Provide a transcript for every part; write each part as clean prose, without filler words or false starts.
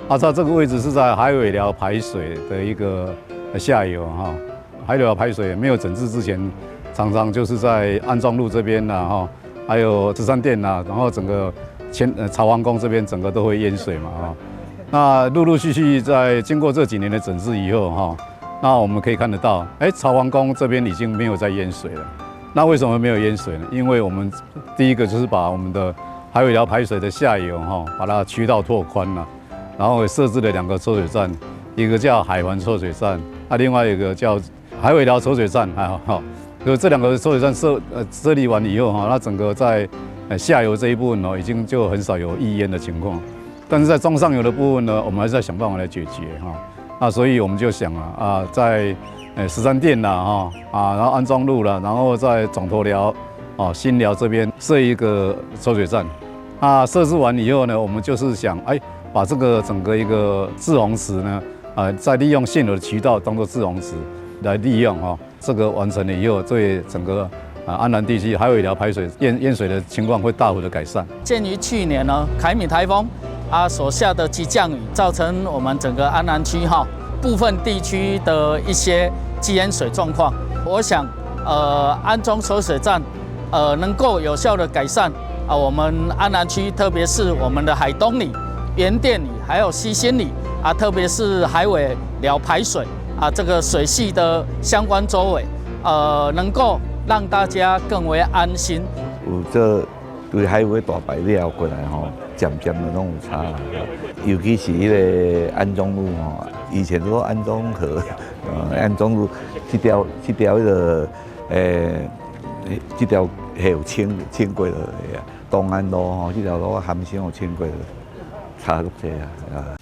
啊，它這個位置是在海尾寮排水的一個下游哈。海尾寮排水沒有整治之前，常常就是在安中路這邊啦哈，還有十三店啦，然後整個前朝皇宮這邊整個都會淹水嘛哈。那陸陸續續在經過這幾年的整治以後哈，那我們可以看得到，哎，朝皇宮這邊已經沒有再淹水了。那為什麼沒有淹水呢？因為我們第一個就是把我們的海尾寮排水的下游哈，把它渠道拓寬了，然後設置了兩個抽水站，一個叫海環抽水站，啊，另外一個叫海尾寮抽水站，還好，所以這兩個抽水站設立完以後哈，那整個在下游這一部分哦，已經就很少有溢淹的情況。但是在中上游的部分呢，我們還是在想辦法來解決哈。那所以我們就想啊，在十三店啦哈啊，然後安中路啦，然後在總頭寮哦新寮這邊設一個抽水站。那設置完以後呢，我們就是想哎，把這個整個一個滯洪池呢，啊，再利用現有的渠道當做滯洪池來利用哈。這個完成了以後，對整個啊安南地區海尾寮排水淹水的情況會大幅的改善。鑑於去年呢，凱米颱風啊所下的急降雨，造成我們整個安南區哈部分地區的一些積淹水狀況，我想，安中抽水站，能夠有效的改善啊，我們安南區，特別是我們的海東里、原店里，還有西新里啊，特別是海尾寮排水啊，這個水系的相關周圍，能夠讓大家更為安心。有這對海尾大排了過來吼，漸漸的攏有差。尤其是彼个安中路吼，以前說安中河，安中路這條彼个，這條係有清過了，東安路吼，這條路含山有清過了，差足濟啊。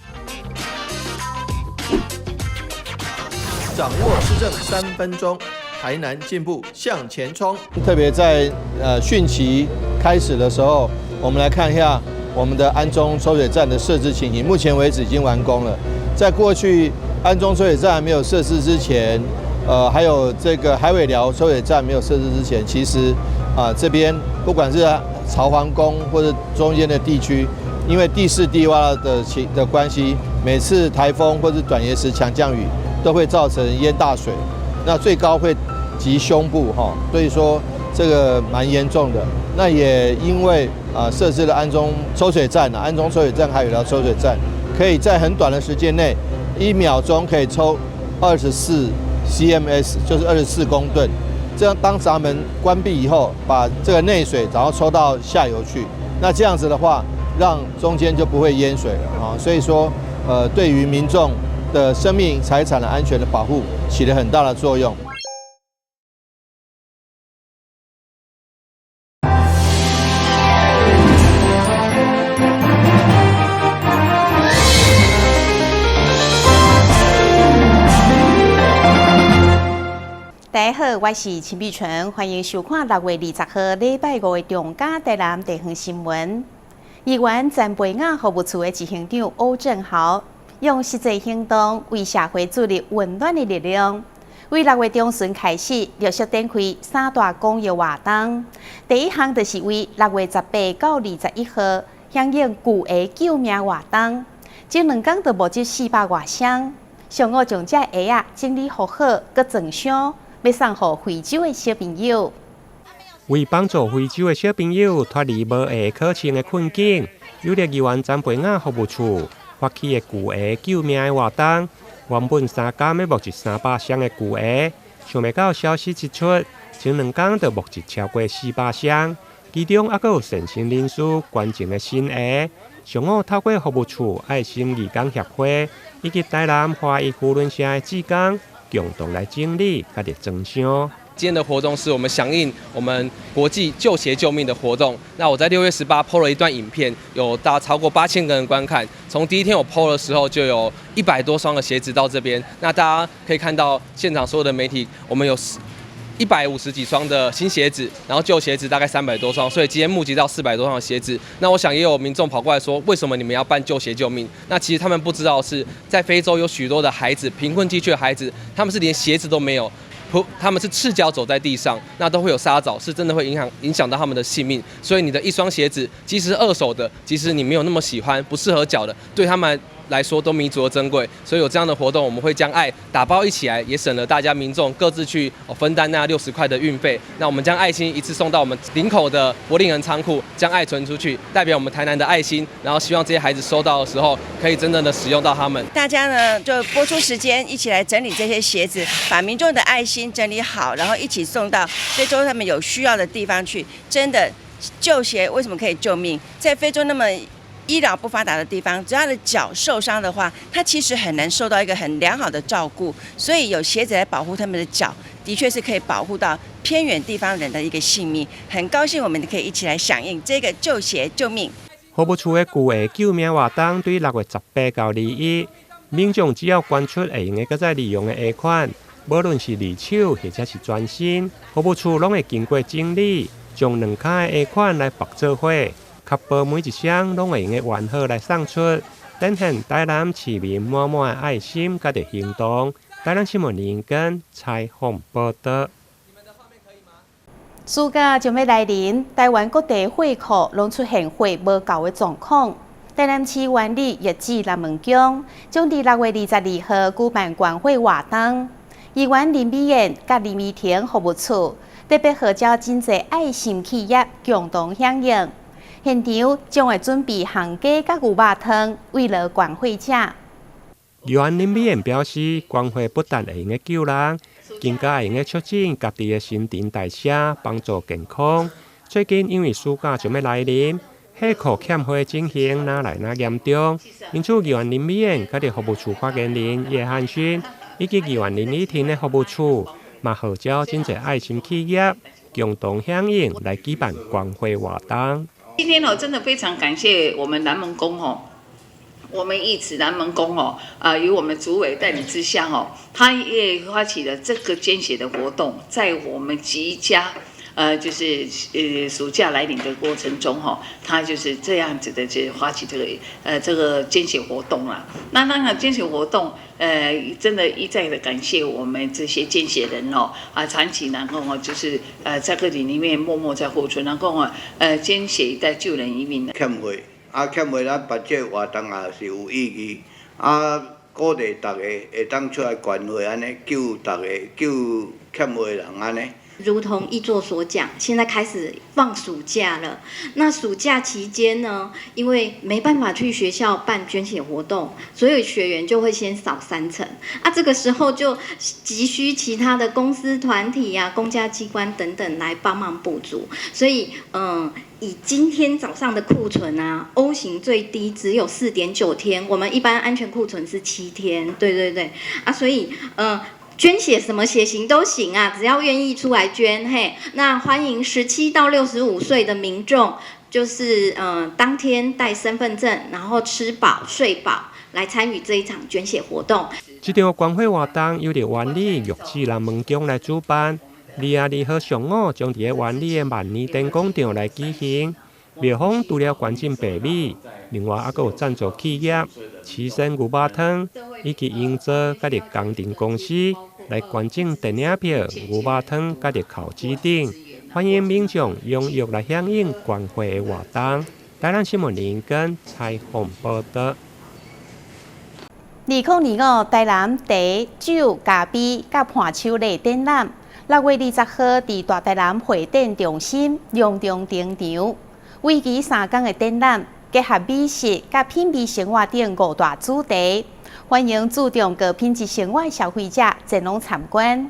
掌握市政3分鐘，台南進步向前衝。特別在汛期開始的時候，我們來看一下我們的安中抽水站的設置情形。目前為止已經完工了。在過去安中抽水站還沒有設置之前，還有這個海尾寮抽水站沒有設置之前，其實啊這邊不管是朝皇宮或者中間的地區，因為地勢低窪的關係，每次颱風或者短延時強降雨，都會造成淹大水，那最高會及胸部哈，所以說這個蠻嚴重的。那也因為啊設置了安中抽水站，安中抽水站還有寮抽水站，可以在很短的時間內，1秒鐘可以抽24 CMS，就是24公噸。這樣當閘門關閉以後，把這個內水然後抽到下游去，那這樣子的話，讓中間就不會淹水了啊。所以說，對於民眾的生命財產的安全的保護起了很大的作用。大家好，我是陳碧純，歡迎收看6月20號禮拜五的中嘉台南地方新聞。議員陳培雅服務處的執行長歐正豪，用實際行動為社會注入溫暖的力量。為6月中旬開始，陸續展開三大公益活動。第一項就是為6月18到21號響應舊鞋救命活動，這兩工就募集400外雙，上午將這鞋仔整理好好，閣裝箱，欲送予非洲的小朋友。為幫助非洲的小朋友脫離無鞋可穿的困境，有力議員陳培雅服務處發起的舊鞋救命的活動，原本3工欲募集300箱的舊鞋，想袂到消息一出，前兩工就募集超過400箱，其中猶閣有善心人士捐贈的新鞋。上午透過服務處愛心義工協會以及台南華裔扶輪社的志工共同來整理，佮裝箱。今天的活動是我們響應我們國際舊鞋救命的活動。那我在6月18 PO 了一段影片，有大超過8000個人觀看。從第一天我 PO 的時候，就有100多雙的鞋子到這邊。那大家可以看到現場所有的媒體，我們有150幾雙的新鞋子，然後舊鞋子大概300多雙，所以今天募集到400多雙的鞋子。那我想也有民眾跑過來說，為什麼你們要辦舊鞋救命？那其實他們不知道是在非洲有許多的孩子，貧困地區的孩子，他們是連鞋子都沒有。他們是赤腳走在地上，那都會有沙蚤，是真的會影響到他們的性命。所以你的一雙鞋子，即使二手的，即使你沒有那麼喜歡，不適合腳的，對他們來來說都彌足珍貴，所以有這樣的活動，我們會將愛打包一起來，也省了大家民眾各自去分擔那60塊的運費。那我們將愛心一次送到我們林口的伯利恆倉庫，將愛存出去，代表我們台南的愛心，然後希望這些孩子收到的時候，可以真正的使用到他們。大家呢就撥出時間一起來整理這些鞋子，把民眾的愛心整理好，然後一起送到非洲他們有需要的地方去。真的舊鞋為什麼可以救命？在非洲那麼醫療不發達的地方，只要他的腳受傷的話，他其實很難受到一個很良好的照顧，所以有鞋子來保護他們的腳，的確是可以保護到偏遠地方人的一個性命。很高興我們可以一起來響應這個舊鞋救命。服務處的舊鞋救命活動對6月18到21，民眾只要捐出會用得閣再利用的鞋款，無論是二手或者是全新，服務處攏會經過整理，將兩跤的鞋款來縛做伙，確保每一雙攏會用得完好來送出，展現台南市民滿滿的愛心佮行動。台南新聞林根採訪報導。暑假就欲來臨，台灣各地貨庫攏出現貨無夠的狀況。台南市員里汐止南門宮將佇6月22號舉辦捐血活動，議員林美燕佮林怡婷服務處特別號召真濟愛心企業共同響應。現場將會準備烘雞佮牛肉湯，慰勞捐血者。議員林美燕表示，捐血不但會用得救人，更加會用得促進家己的新陳代謝，幫助健康。最近因為暑假就欲來臨，貨庫欠貨情形愈來愈嚴重，因此議員林美燕佮服務處發言人葉漢勳以及議員林怡婷的服務處，嘛號召真濟愛心企業共同響應來舉辦捐血活動。今天哦，真的非常感謝我們南門宮哦，我們汐止南門宮哦，啊，由我們主委帶領之下哦，他也發起了這個捐血的活動，在我們即將，就是暑假來臨的過程中哈，他就是這樣子的就發起這個捐血活動啦。那當然捐血活動，真的，一再的感謝我們這些捐血人哦，啊，長期能夠哦，就是在這裡裡面默默在付出，能夠哦，捐血在救人一命。欠貨，啊，欠貨，咱辦這個活動也是有意義，啊，鼓勵大家會當出來捐血，按呢救大家，救欠血的人按呢。如同議座所講，現在開始放暑假了。那暑假期間呢，因為沒辦法去學校辦捐血活動，所以血源就會先少三成。啊，這個時候就急需其他的公司團體啊、公家機關等等來幫忙補足。所以，以今天早上的庫存啊，O 型最低只有4.9天，我們一般安全庫存是7天。對對對，啊，所以，捐血什麼血型都行啊，只要願意出來捐，嘿，那歡迎17到65歲的民眾，就是當天帶身份證，然後吃飽睡飽來參與這一場捐血活動。這場捐血活動由員里汐止南門宮來主辦，22號上午將佇個員里的萬年燈廣場來舉行。廟方除了捐贈白米，另外猶閣有贊助企業、旗生牛肉湯以及營造佮著工程公司來捐贈電影票、牛肉湯佮著烤雞等，歡迎民眾踴躍來響應捐血的活動。台南新聞林根採訪報導。2025台南茶、酒、咖啡佮伴手禮展覽，6月20號佇大台南會展中心隆重登場。為期3工的展覽，結合美食佮品味生活等五大主題，歡迎注重高品質生活的消費者前往參觀。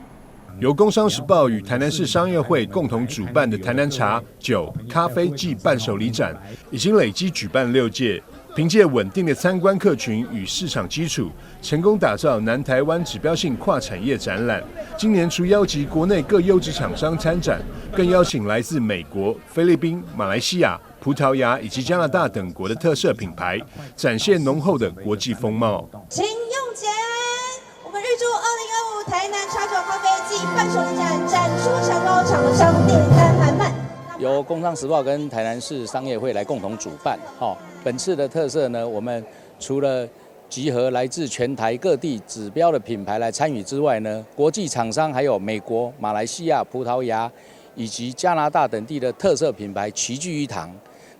由《工商時報》與台南市商業會共同主辦的台南茶、酒、咖啡暨伴手禮展，已經累積舉辦6屆。憑借穩定的參觀客群與市場基礎，成功打造南台灣指標性跨產業展覽。今年除邀集國內各優質廠商參展，更邀請來自美國、菲律賓、馬來西亞、葡萄牙以及加拿大等國的特色品牌，展現濃厚的國際風貌。請用錢！我們預祝2025台南茶酒咖啡暨伴手禮展展出成功，廠商訂單滿滿。由《工商時報》跟台南市商業會來共同主辦。哈，本次的特色呢，我們除了集合來自全台各地指標的品牌來參與之外呢，國際廠商還有美國、馬來西亞、葡萄牙以及加拿大等地的特色品牌齊聚一堂。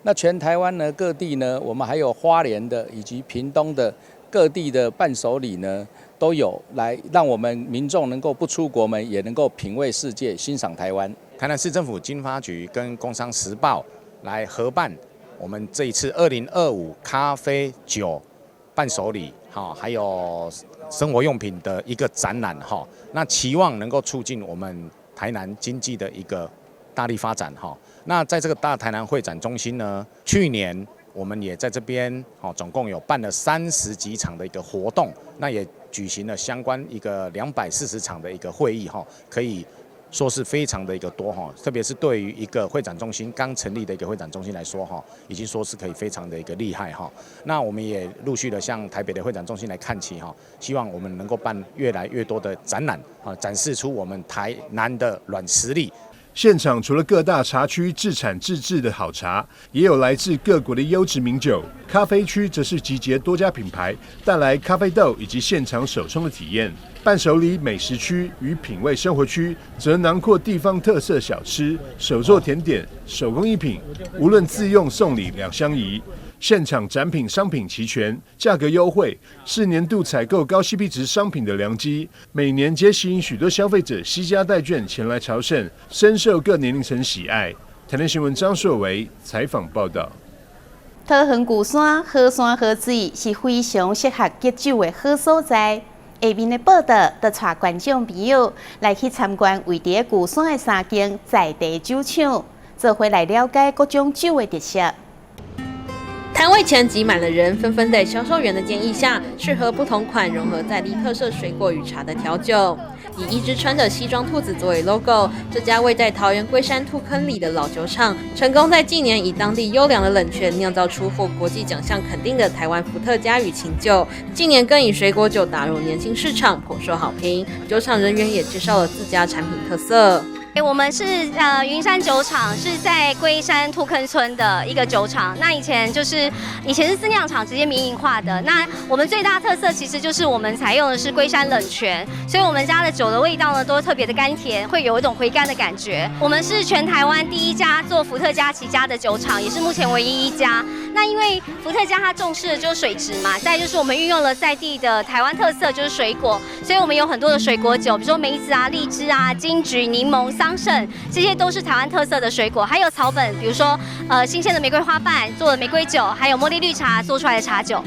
那全台灣呢各地呢，我們還有花蓮的以及屏東的各地的伴手禮呢都有來，讓我們民眾能夠不出國門，也能夠品味世界，欣賞台灣。台南市政府經發局跟工商時報來合辦我們這一次2025咖啡酒伴手禮，哈，還有生活用品的一個展覽，哈，那期望能夠促進我們台南經濟的一個大力發展，哈。那在這個大台南會展中心呢，去年我們也在這邊，哦，總共有辦了30幾場的一個活動，那也舉行了相關一個240場的一個會議，哈，可以說是非常的一個多哈，特別是對於一個會展中心剛成立的一個會展中心來說哈，已經說是可以非常的一個厲害哈。那我們也陸續的向台北的會展中心來看齊哈，希望我們能夠辦越來越多的展覽啊，展示出我們台南的軟實力。現場除了各大茶區自產自製的好茶，也有來自各國的優質名酒。咖啡區則是集結多家品牌，帶來咖啡豆以及現場手沖的體驗。伴手禮美食區與品味生活區則囊括地方特色小吃、手作甜點、手工藝品，無論自用送禮兩相宜。現場展品商品齊全，價格優惠，是年度採購高 CP 值商品的良機。每年皆吸引許多消費者攜家帶眷前來朝聖，深受各年齡層喜愛。台南新聞張碩維採訪報道。桃園龜山好山好水，是非常適合結酒的好所在。下面的報道，就帶觀眾朋友來去參觀位佇龜山的三間在地酒廠，做伙來了解各種酒的特色。攤位前擠滿了人，紛紛在銷售員的建議下試喝不同款融合在地特色水果與茶的調酒。以一隻穿着西裝兔子作為 logo，這家位在桃園龜山兔坑里的老酒廠，成功在近年以當地優良的冷泉釀造出獲國際獎項肯定的台灣伏特加與琴酒。近年更以水果酒打入年輕市場，頗受好評。酒廠人員也介紹了自家產品特色。我們是雲山酒廠，是在龜山兔坑村的一個酒廠。那以前就是以前是自釀廠，直接民營化的。那我們最大特色其實就是我們採用的是龜山冷泉，所以我們家的酒的味道呢都特別的甘甜，會有一種回甘的感覺。我們是全台灣第一家做伏特加起家的酒廠，也是目前唯一一家。那因為伏特加它重視的就是水質嘛，再就是我們運用了在地的台灣特色，就是水果，所以我們有很多的水果酒，比如說梅子啊、荔枝啊、金桔、檸檬、桑葚，這些都是台灣特色的水果，還有草本，比如說新鮮的玫瑰花瓣做的玫瑰酒，還有茉莉綠茶做出來的茶酒。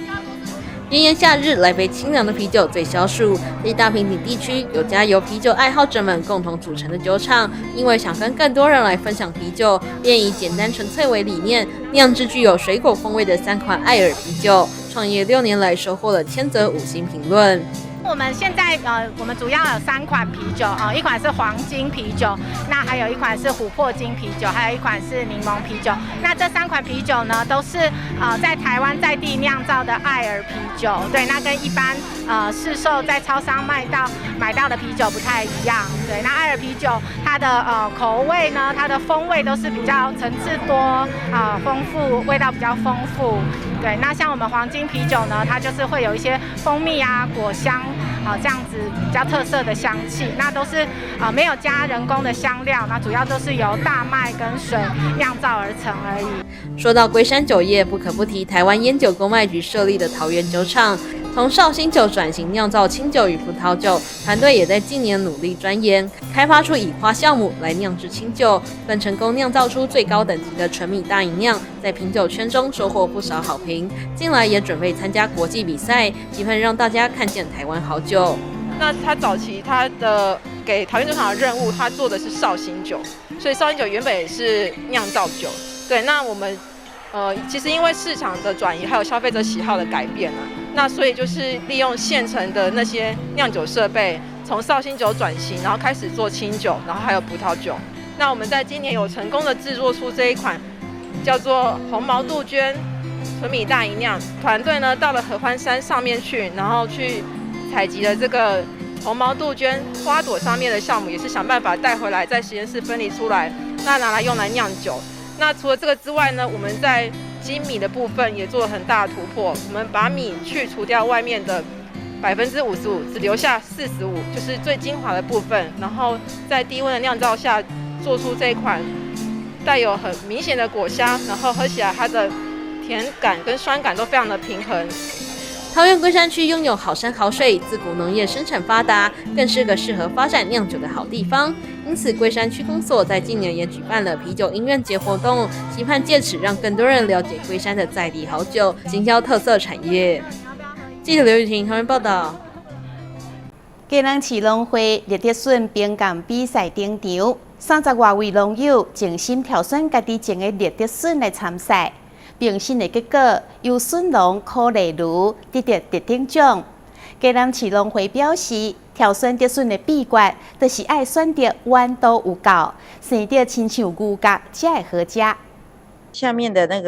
炎炎夏日，來杯清涼的啤酒最消暑。在大坪頂地區，有家由啤酒愛好者們共同組成的酒廠，因為想跟更多人來分享啤酒，便以簡單純粹為理念，釀製具有水果風味的三款艾爾啤酒。創業6年來，收穫了千則五星評論。我們現在我們主要有三款啤酒啊，一款是黃金啤酒，那還有一款是琥珀金啤酒，還有一款是檸檬啤酒。那這三款啤酒呢，都是在台灣在地釀造的艾爾啤酒。對，那跟一般市售在超商買到的啤酒不太一樣。對，那艾爾啤酒它的口味呢，它的風味都是比較層次多啊豐富，味道比較豐富。對，那像我們黃金啤酒呢，它就是會有一些蜂蜜啊、果香。啊，這樣子比較特色的香氣，那都是啊沒有加人工的香料，那主要都是由大麥跟水釀造而成而已。說到龜山酒業，不可不提台灣菸酒公賣局設立的桃園酒廠，從紹興酒轉型釀造清酒與葡萄酒，團隊也在近年努力鑽研，開發出以花酵母來釀製清酒，更成功釀造出最高等級的純米大吟釀，在品酒圈中收穫不少好評。近來也準備參加國際比賽，期盼讓大家看見台灣好酒。那他早期他的給桃園酒廠的任務，他做的是紹興酒，所以紹興酒原本也是釀造酒。對，那我們其實因為市場的轉移，還有消費者喜好的改變啊，那所以就是利用現成的那些釀酒設備，從紹興酒轉型，然後開始做清酒，然後還有葡萄酒。那我們在今年有成功的製作出這一款叫做紅毛杜鵑純米大吟釀。團隊呢到了合歡山上面去，然後去採集了這個紅毛杜鵑花朵上面的酵母，也是想辦法帶回來，在實驗室分離出來，那拿來用來釀酒。那除了這個之外呢，我們在精米的部分也做了很大的突破。我們把米去除掉外面的55%，只留下45，就是最精華的部分。然後在低溫的釀造下，做出這一款帶有很明顯的果香，然後喝起來它的甜感跟酸感都非常的平衡。桃园龟山区拥有好山好水，自古农业生产发达，更是个适合发展酿酒的好地方。因此，龟山区公所在近年也举办了啤酒音乐节活动，期盼借此让更多人了解龟山的在地好酒，行销特色产业。记者刘雨婷桃园报道。基隆市农会绿竹笋评鉴比赛登场，30外位农友精心挑选家己种的绿竹笋来参赛。评审的结果，由笋农柯丽如得到特等奖。基隆市农会表示，挑选竹笋的秘诀，就是爱选择弯度有够，生得亲像牛角才会好食。下面的那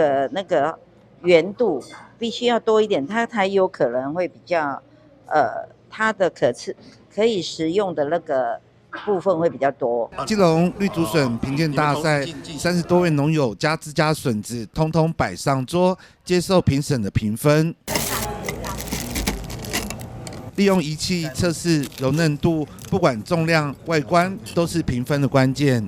个圆度必须要多一点，它才有可能会比较，它的可吃可以食用的那个部分会比较多。基隆绿竹笋评鉴大赛，30多位农友将自家笋子通通摆上桌，接受评审的评分。利用仪器测试柔嫩度，不管重量、外观，都是评分的关键。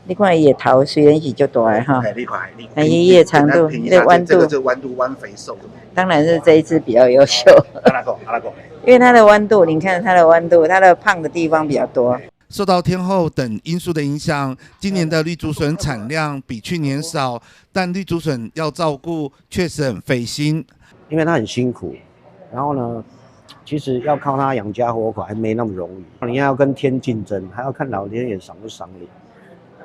你看伊的头虽然是足大的哈，你看，但伊的长度、那弯度，这弯度弯肥瘦。当然是这一支比较优秀。按怎讲？按怎讲？因为它的弯度，你看它的弯度，它的胖的地方比较多。受到天候等因素的影响，今年的绿竹笋产量比去年少，但绿竹笋要照顾确实很费心，因为它很辛苦。然后呢，其实要靠它养家活口还没那么容易。你要跟天竞争，还要看老天爷赏不赏你。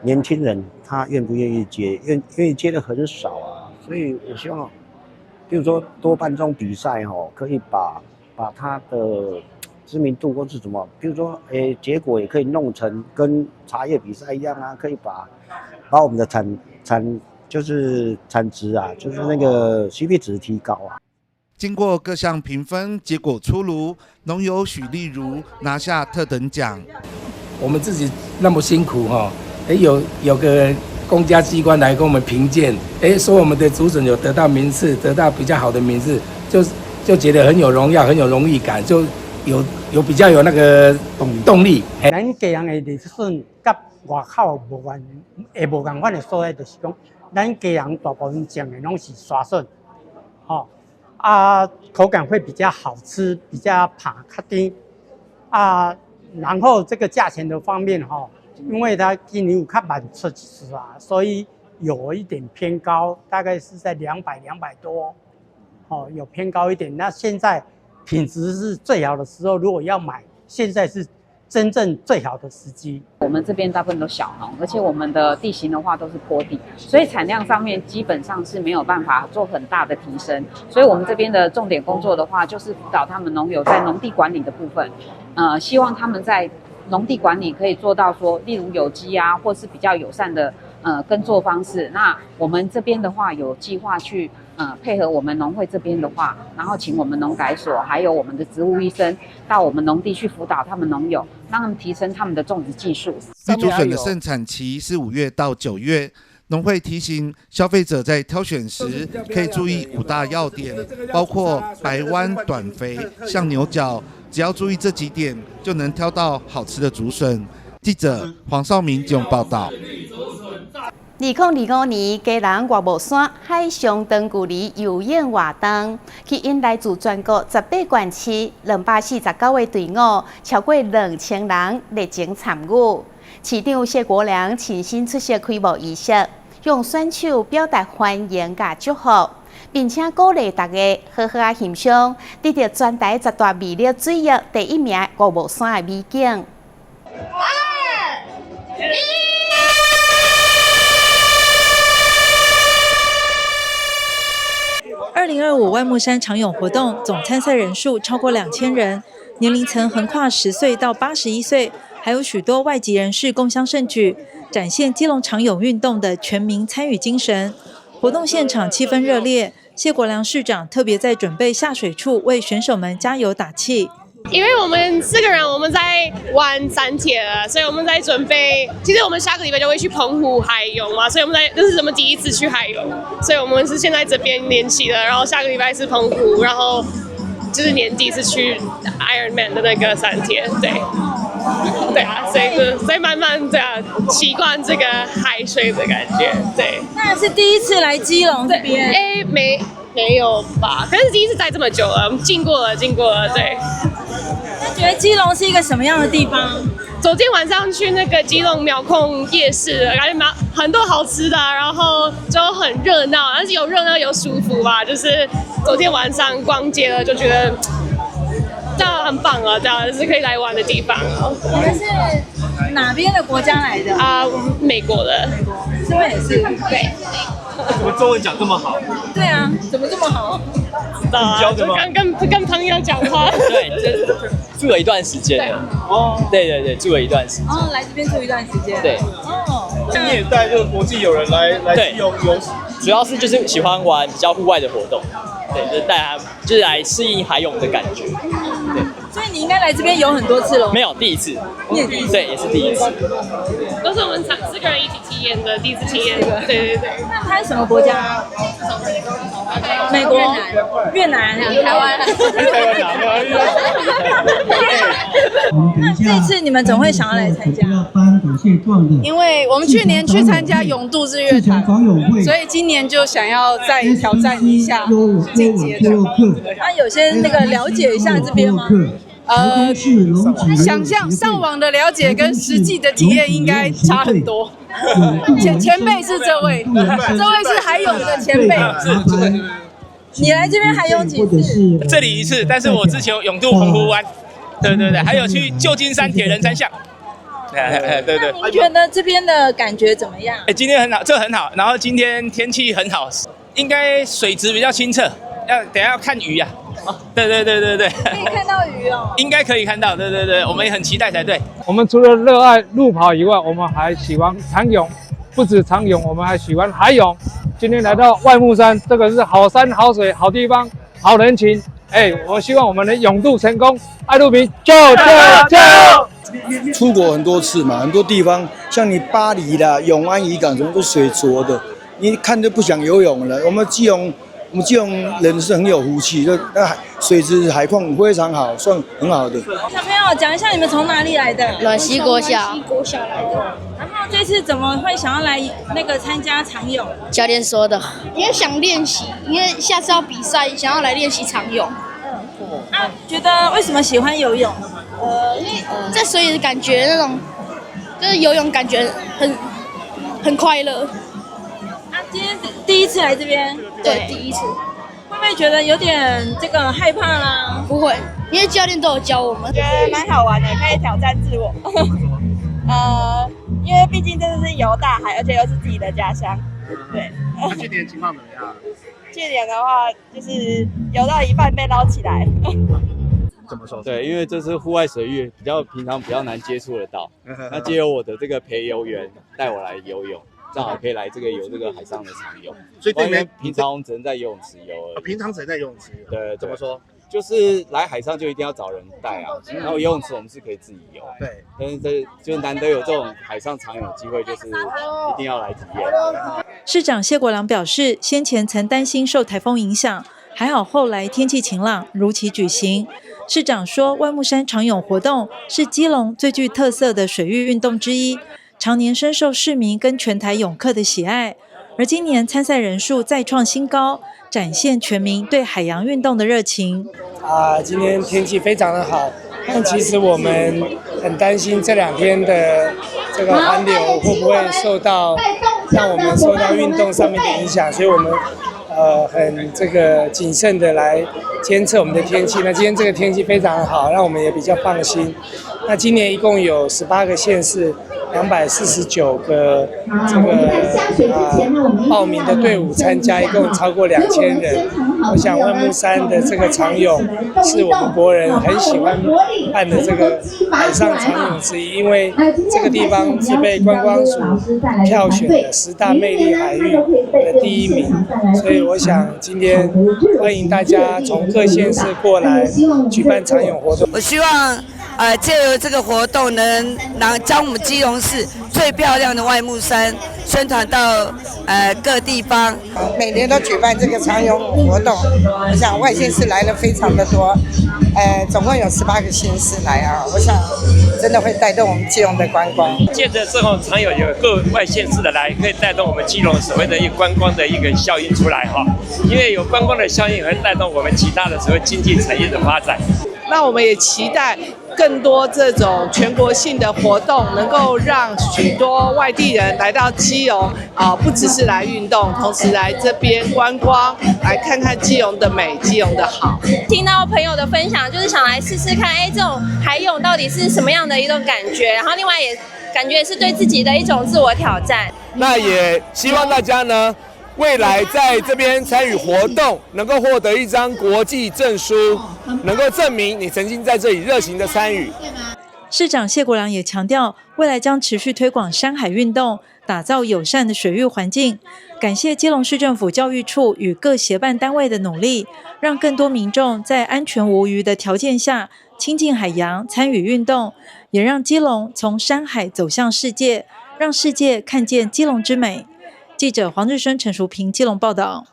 年轻人他愿不愿意接，愿意接的很少啊。所以我希望，比如说多办这种比赛哦，可以把他的知名度或是什么，比如说，结果也可以弄成跟茶叶比赛一样啊，可以把我们的产产就是产值啊，就是那个 CP 值提高啊。经过各项评分，结果出炉，农友许丽如拿下特等奖。我们自己那么辛苦哈，有个公家机关来跟我们评鉴，说我们的竹笋有得到名次，得到比较好的名次，就觉得很有荣耀，很有荣誉感，就有比较有那个动力。咱基隆的绿竹笋佮外口无仝，会无仝款的所在，就是讲，咱基隆大部分种的拢是沙笋，吼，啊，口感会比较好吃，比较拊较甜，啊，然后这个价钱的方面，吼，因为它今年有较慢出一次啊，所以有一点偏高，大概是在200多，哦，有偏高一点。那现在品质是最好的时候，如果要买，现在是真正最好的时机。我们这边大部分都小农，而且我们的地形的话都是坡地，所以产量上面基本上是没有办法做很大的提升。所以我们这边的重点工作的话，就是辅导他们农友在农地管理的部分，希望他们在农地管理可以做到说，例如有机啊，或是比较友善的耕作方式。那我们这边的话有计划去配合我们农会这边的话，然后请我们农改所还有我们的植物医生到我们农地去辅导他们农友，让他们提升他们的种植技术。绿竹笋的盛产期是5月到9月，农会提醒消费者在挑选时可以注意五大要点，包括白弯、短肥、像牛角，只要注意这几点，就能挑到好吃的竹笋。记者黄少明综报道。2025年，基隆岳母山海上长距离游泳活动，吸引来自全国18县市249个队伍，超过2000人热情参与。市长谢国梁亲身出席开幕仪式，向选手表达欢迎佮祝福，并且鼓励大家好好仔欣赏得到全台十大魅力水域第一名岳母山的美景。二一。2025外木山长泳活动总参赛人数超过2000人，年龄层横跨10岁到81岁，还有许多外籍人士共襄盛举，展现基隆长泳运动的全民参与精神。活动现场气氛热烈，谢国梁市长特别在准备下水处为选手们加油打气。因为我们四个人我们在玩三铁了，所以我们在准备。其实我们下个礼拜就会去澎湖海泳嘛，所以我们在这是我们第一次去海泳，所以我们是现在这边练习的，然后下个礼拜是澎湖，然后就是年底是去 Iron Man 的那个三铁，对，对啊，所以就所以慢慢这样习惯这个海水的感觉，对。那是第一次来基隆这边？哎，没。沒有吧？可是第一次待這麼久了，經過了，經過了，對。那覺得基隆是一個什麼樣的地方？昨天晚上去那個基隆廟空夜市，感覺蠻很多好吃的，然後就很熱鬧，但是有熱鬧又舒服吧。就是昨天晚上逛街了，就覺得這很棒啊，這樣是可以來玩的地方。你們是哪邊的國家來的？啊，我們美國的。美國，這位也是。對。怎麼中文講這麼好？對啊，怎麼這麼好？知道啊，就剛跟朋友講話。對，這住了一段時間了。哦，對對對，住了一段時間。哦，來這邊住一段時間。對。哦。你也帶這個國際友人來基隆遊，主要是就是喜歡玩比較戶外的活動，對，就是帶他就是來適應海泳的感覺。對。所以你應該來這邊游很多次了。沒有，第一次。你也第一次。對，也是第一次。都是我們四個人一起體驗的，第一次體驗。對對對。那他是什麼國家？美國、越南、台灣。那這次你們怎麼會想要來參加？因為我們去年去參加泳渡日月潭，所以今年就想要再挑戰一下進階的。那有先那個了解一下這邊嗎？想象上網的了解跟實際的體驗應該差很多。前輩是這位，這位是海泳的前輩。你來這邊海泳幾次？這裡一次，但是我之前泳渡澎湖灣，對對對，還有去舊金山鐵人三項。對對對。您覺得這邊的感覺怎麼樣？哎，今天很好，這很好。然後今天天氣很好，應該水質比較清澈。要等下要看魚啊。對對對對對，可以看到魚哦，應該可以看到，對對對，我們也很期待才對。我們除了熱愛路跑以外，我們還喜歡長泳，不止長泳，我們還喜歡海泳。今天來到外木山，這個是好山好水好地方，好人情。哎，我希望我們能泳渡成功，愛路平，救救救！出國很多次嘛，很多地方，像你巴黎啦、永安漁港，什麼都水濁的，你看就不想游泳了。我們基隆。我們基隆人是很有福氣，就那海水質海況非常好，算很好的。小朋友講一下你們從哪裡來的？暖溪國小。國小來的。然後這次怎麼會想要來那個參加長泳？教練說的。因為想練習，因為下次要比賽，想要來練習長泳。啊，覺得為什麼喜歡游泳？因為在水裡的感覺那種，就是游泳感覺很快樂。啊，今天第一次來這邊？對，第一次。會不會覺得有點這個害怕啦？不會，因為教練都有教我們。覺得蠻好玩的，可以挑戰自我。因為畢竟這次是游大海，而且又是自己的家鄉。對。那去年情況怎麼樣？去年的話，就是游到一半被撈起來。怎麼說？對，因為這是戶外水域，比較平常比較難接觸得到。那藉由我的這個陪游員帶我來游泳。正好可以來這個游這個海上的長泳，所以對面平常我們只能在游泳池游而已。平常只能在游泳池游。對，怎麼說？就是來海上就一定要找人帶啊，然後游泳池我們是可以自己游。對。但是這就難得有這種海上長泳機會，就是一定要來體驗。市長謝國樑表示，先前曾擔心受颱風影響，還好後來天氣晴朗，如期舉行。市長說，外木山長泳活動是基隆最具特色的水域運動之一。常年深受市民跟全台泳客的喜愛，而今年參賽人數再創新高，展現全民對海洋運動的熱情。啊，今天天氣非常的好，但其實我們很擔心這兩天的這個環流會不會受到讓我們受到運動上面的影響，所以我們很這個謹慎的來監測我們的天氣。那今天這個天氣非常好，讓我們也比較放心。那今年一共有18個縣市。249個這個報名的隊伍參加，一共超過2000人。我想外木山的這個長泳是我們國人很喜歡辦的這個海上長泳之一，因為這個地方是被觀光署票選的10大魅力海域的第一名，所以我想今天歡迎大家從各縣市過來舉辦長泳活動。我希望借由這個活動，能讓將我們基隆市最漂亮的外木山宣傳到各地方。每年都舉辦這個長泳活動，我想外縣市來了非常的多，總共有18個縣市來啊，我想真的會帶動我們基隆的觀光。借著這種長泳有各外縣市的來，可以帶動我們基隆所謂的一個觀光的一個效應出來哈，因為有觀光的效應，會帶動我們其他的所謂經濟產業的發展。那我們也期待更多這種全國性的活動，能夠讓許多外地人來到基隆啊，不只是來運動，同時來這邊觀光，來看看基隆的美，基隆的好。聽到朋友的分享，就是想來試試看，哎，這種海泳到底是什麼樣的一種感覺？然後另外也感覺是對自己的一種自我挑戰。那也希望大家呢，未來在這邊參與活動，能夠獲得一張國際證書，能夠證明你曾經在這裡熱情的參與。市長謝國樑也強調，未來將持續推廣山海運動，打造友善的水域環境。感謝基隆市政府教育處與各協辦單位的努力，讓更多民眾在安全無虞的條件下親近海洋，參與運動，也讓基隆從山海走向世界，讓世界看見基隆之美。記者黃日升、陳淑萍基隆報道。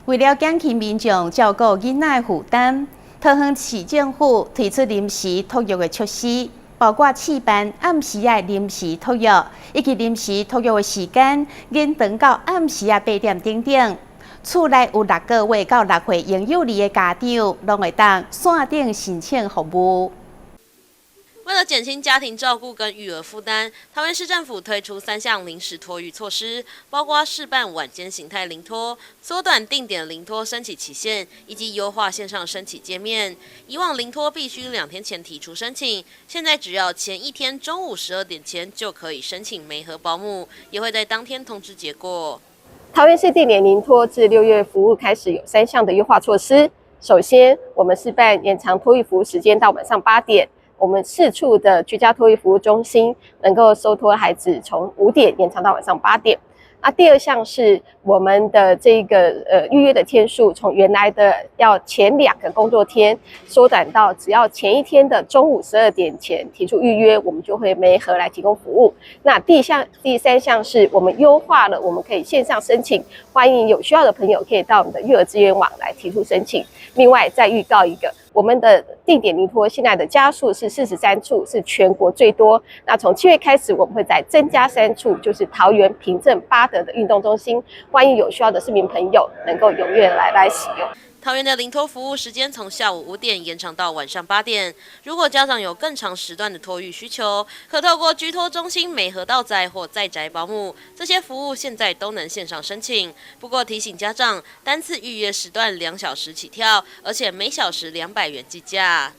為了減輕民眾照顧囡仔的負擔，桃園市政府推出臨時托育的措施，包括試辦暗時仔臨時托育，以及臨時托育的時間延長到暗時仔8點等等。厝內有6個月到6歲嬰幼兒的家長，攏會當線頂申請服務。為了減輕家庭照顧跟育兒負擔，桃園市政府推出3項臨時托育措施，包括試辦晚間型態臨托、縮短定點臨托申請期限，以及優化線上申請介面。以往臨托必須2天前提出申請，現在只要前一天中午12點前就可以申請媒合保姆，也會在當天通知結果。桃園市定點臨托自6月服務開始，有3項的優化措施。首先，我們試辦延長托育服務時間到晚上8點。我們4處的居家托育服務中心能夠收托孩子從5點延長到晚上8點。那第二項是我們的這個預約的天數，從原來的要前2個工作天縮短到只要前一天的中午12點前提出預約，我們就會媒合來提供服務。那第三項是我們優化了，我們可以線上申請，歡迎有需要的朋友可以到我們的育兒資源網來提出申請。另外再預告一個，我們的定點臨托現在的家數是43處，是全國最多。那從7月開始，我們會再增加3處，就是桃園、平鎮、八德的運動中心，歡迎有需要的市民朋友能夠踴躍來使用。桃園的臨托服務時間從下午5點延長到晚上8點。如果家長有更長時段的托育需求，可透過居托中心媒合到宅或在宅保姆，這些服務現在都能線上申請。不過提醒家長，單次預約時段2小時起跳，而且每小時200元計價。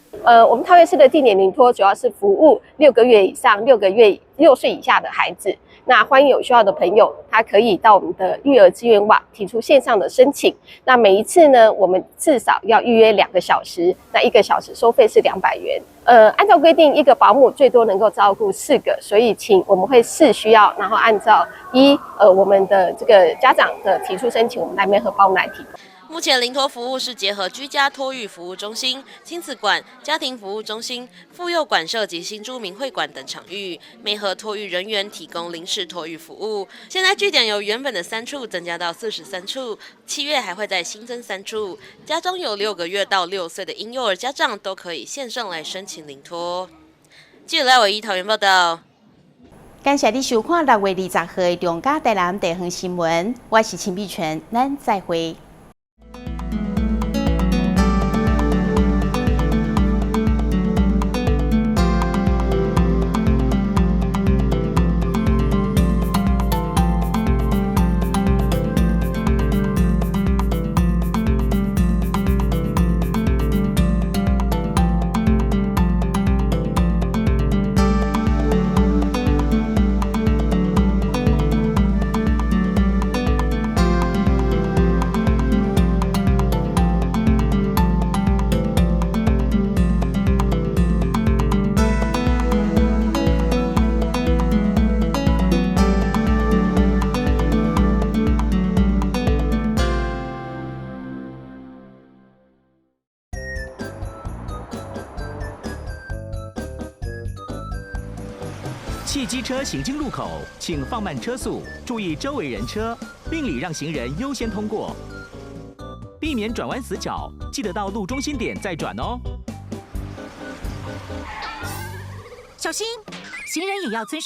我們桃園市的定點臨托主要是服務6個月以上、6歲以下的孩子。那歡迎有需要的朋友，他可以到我們的育兒資源網提出線上的申請。那每一次呢，我們至少要預約2個小時，那1個小時收費是200元。按照規定，一個保姆最多能夠照顧4個，所以請我們會視需要，然後按照我們的這個家長的提出申請，我們來媒合保姆來提供。目前臨托服務是結合居家托育服務中心、親子館、家庭服務中心、婦幼館舍及新住民會館等場域，媒合托育人員提供臨時托育服務。現在據點由原本的3處增加到43處，7月還會再新增3處。家中有6個月到6歲的嬰幼兒家長都可以線上來申請臨托。記者賴偉一桃園報道。感謝你收看6月20號的中嘉台南地方新聞，我是陳美泉，咱再會。汽機車行經路口，請放慢車速，注意周圍人車，並禮讓行人優先通過。避免轉彎死角，記得到路中心點再轉哦。小心，行人也要遵守。